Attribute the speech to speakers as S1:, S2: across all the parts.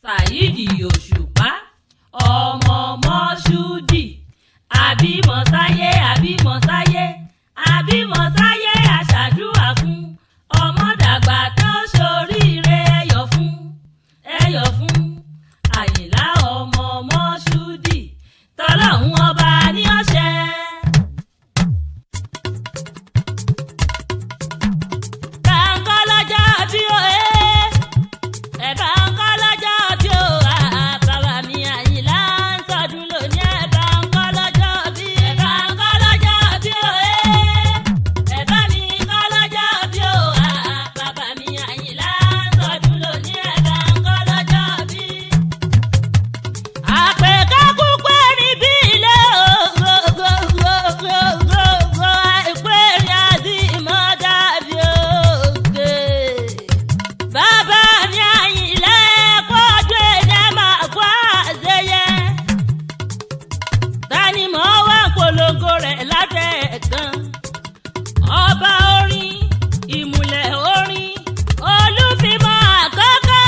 S1: Saheed Òṣùpá ọmọ Mọ́ṣúdì, àbímọ sáyé, àbímọ sáyé, àbímọ sáyé, àṣàdúrà fún ọmọ dàgbà tó ṣoríire. Ẹyọ fún, ẹyọ fún Àyìnlá ọmọ Mọ́ṣúdì, tọ́lọ́hún ọba ní ọ̀ṣẹ́. Báńkọ́ lọ́jọ́ bí ó ẹ́ bá ń kọ́ lọ́jọ́ bí ó bàbá mi Àyìnlá ń sọdún lónìí. Ẹ̀ bá ń kọ́ lọ́jọ́ bí, ẹ̀ bá ń kọ́ lọ́jọ́ bí ó ẹ̀ bá mi kọ́ lọ́jọ́ bí ó bàbá mi Àyìnlá ń sọdún lónìí. Ẹ̀ bá ń kọ́ lọ́jọ́ bí. Àpèkákú pé níbí ilé ògógógógógó, àìpé ní àdìmọ́ dàbí òkè. Bàbá mi Àyìnlá, kọ́jú ẹ̀dá máa kó àṣeyẹ. Tani mọ̀ wá polongo rẹ̀ látẹ̀ẹ̀kan? Ọba orin, ìmùlẹ̀ orin, olúfimọ́ àkọ́kọ́.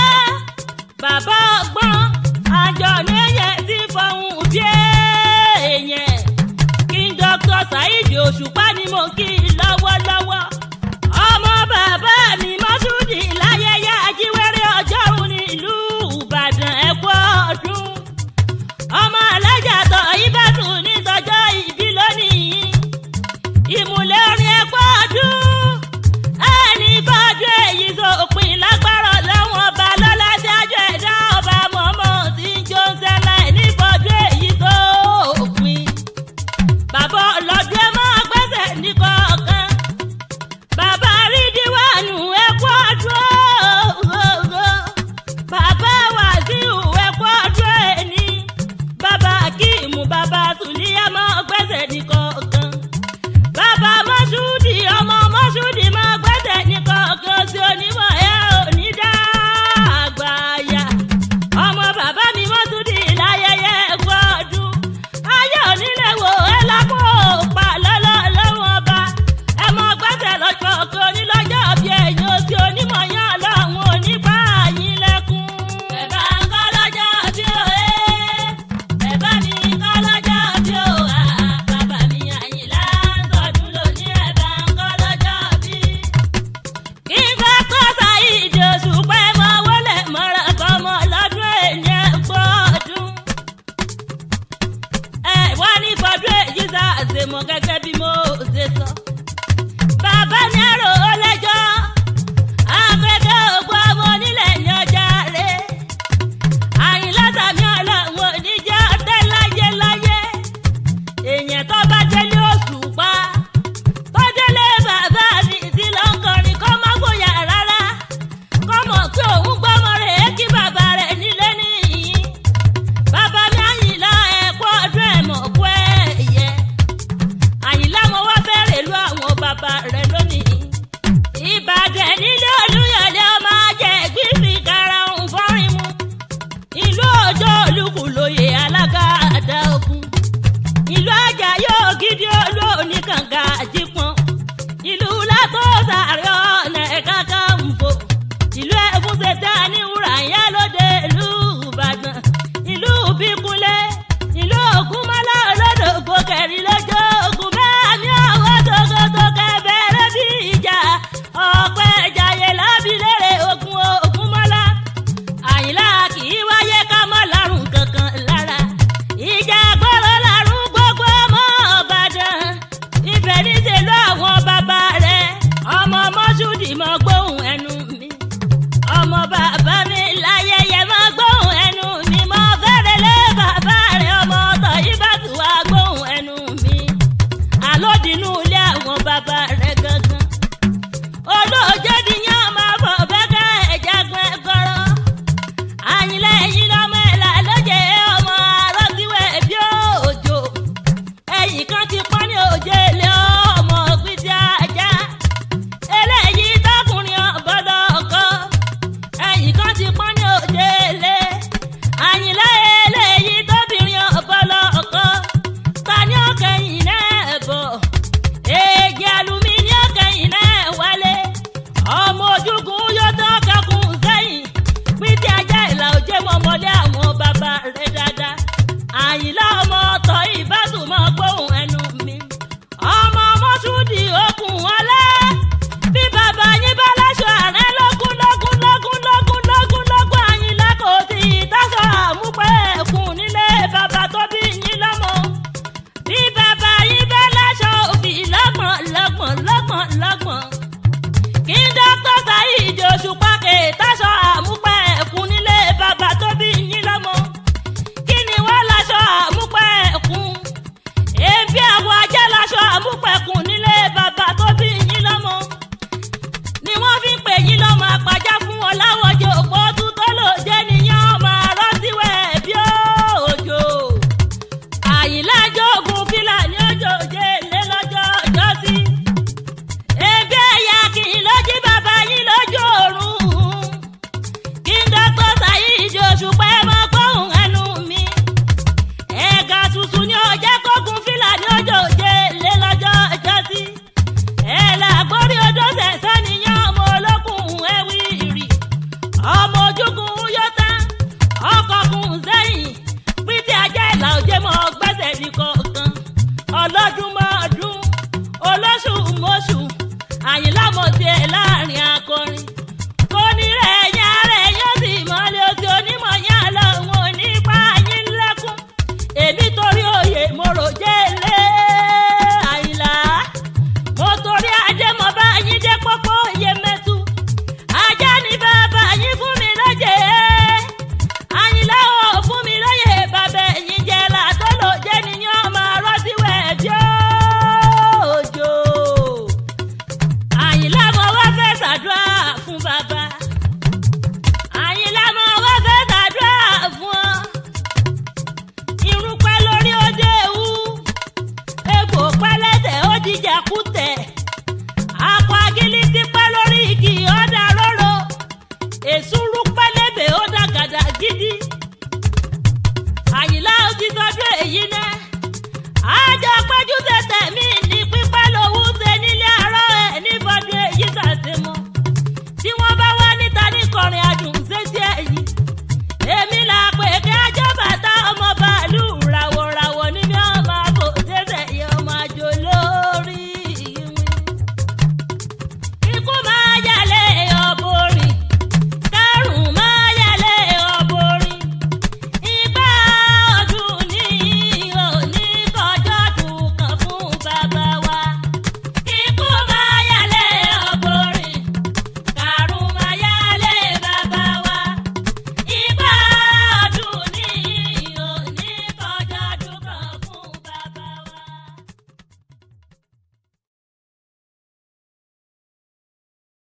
S1: Bàbá ọgbọ́n, àjọ̀nú ẹ̀yẹ tí fọhùn bí èèyàn. King Dr. Saheed Òṣùpá ni mo kí lọ́wọ́lọ́wọ́. Ọmọ bàbá mi Mọ́ṣúdì láyẹyẹ ajíwèrè ọjọ́rùn ní ìlú Ìbàdàn, ẹ̀kọ́ ọdún. Ọmọ alájà tọ̀ Ìbàdàn ní sọjọ́ ìbí lónìí. Ìmùlẹ̀ orin, ẹ̀kọ́ ọdún. Ẹni fọdún èyí sópin lágbára lọ́wọ́n ọba lọ́lá ṣáájú ẹ̀dá ọba mọ̀mọ́ tí ń jó ń sẹ́lá, ẹni fọdún èyí sópin. Bàbá ọlọ́dún, ẹ máa gbẹ́sẹ̀ ní kọ̀ọ̀kan. Bàbá Rídíwánù, ẹkú ọdún ooo. Bàbá Wàsíù, ẹkú ọdún ẹni. Bàbá Akíìmù, bàbá Sùlíyà, máa gbẹ́sẹ̀ ní kọ̀ọ̀kan. Bàbá Mọ́ṣúdì, ọmọ Mọ́ṣúdì, máa gbẹ́sẹ̀ ní kọ̀ọ̀kan sí onímọ̀ ẹ̀ òní dàgbàyà. Ọmọ bàbá mi Mọ́ṣúdì láyẹyẹ, ẹkú ọdún. Ayé onílé wo ẹ lápò pa lọ́lọ́ lọ́wọ́ ọba. Ẹ mọ gbẹ́sẹ̀ lọ́jọ́ kan ní lọ́jọ́ bí ẹ̀yìn oṣù onímọ̀ yán lọ́hùn onípa yín lẹ́kún. Ẹ bá ń kọ́ lọ́jọ́ bí ó ẹ bá mi kọ́ lọ́jọ́ bí ó bàbá mi Àyìnlá ń sọdún lónìí. Ẹ bá ń kọ́ lọ́jọ́ bí. Kí n bá kọ́ Saheed Òṣùpá, ẹ mọ wọlé mọ́ra kọ́mọ lọ́dún èèyàn gbọ́ ọdún. Ẹ wá ní fọdún èyí sá àṣemọ gẹ́gẹ́ bí mo ṣe sọ. Bàbá ní àrò ó lẹ́jọ́, àpẹẹrẹ ògbó ọmọ onílẹ̀ ní ọjà rẹ̀. Àyìnlá sàmì ọlọ́run oníjẹ́ ọtẹ́ láyé láyé. Èèyàn tó bá délé Òṣùpá, tó délé bàbá mi tí ló ń kọrin, kó má gbòyà rárá. Kó mọ̀ pé òun gbọ́mọ rẹ̀ kí bàbá rẹ̀ nílé nìyí. Bàbá mi Àyìnlá, ẹ̀kọ́ ọdún, ẹ̀mọ̀ kú ẹ̀yẹ. Àyìnlá, mo wá fẹ́rẹ̀ lu àwọn bàbá rẹ̀ lónìí. Ìbàdàn nílé Olúyọ̀lé, ọmọ ajẹ́ gbífi karahun fọ́rin mu. Ìlú Òjó Olúkúlóyè alága àdá ogun. Ìlú Àjàyí ògidì olú oníkànga àjípọn. Ìlú Látòsàrẹ́ ọ̀nà ẹ̀ka kàǹfò. Ìlú Ẹ̀fúnṣetá ní wúrà yá lóde ìlú Ìbàdàn. Ìlú Bíkúnlé. Ìlú Ògúnmọ́lá olódògbò kẹrin lọ́jọ́ ogun bẹ́ẹ̀ mi ọwọ́ tókótó kẹfẹ́rẹ́ bí ìjà. Ọ̀pẹ ìjàyè lábílẹ̀rẹ̀ ogun Ògúnmọ́lá. Àyìnlá kì í wáyé ká mọ́ lárùn kankan lára. Ìjà gbọ́rọ̀ lárùn gbogbo ọmọ Ìbàdàn. Ibẹ̀ ní ṣèlú àwọn bàbá rẹ̀. Ọmọ Mọ́ṣúdì, mọ́ gbóhùn ẹnu mi. Ọmọ bàbá mi láyẹyẹ, mọ́ gbóhùn ẹnu mi. Mọ́ fẹ́rẹ̀ lé bàbá rẹ̀, ọmọ ọ̀tọ̀ Ìbàdàn wá gbóhùn ẹnu mi. Àlódìnú ilé àwọn bàbá rẹ̀ gangan. Olóòjé dìyàn máa bọ̀ bẹ́kẹ́ ẹ̀jẹ̀ gbẹ gọ́rọ́. Àyìnlá, ẹ̀yìn lọ́mọ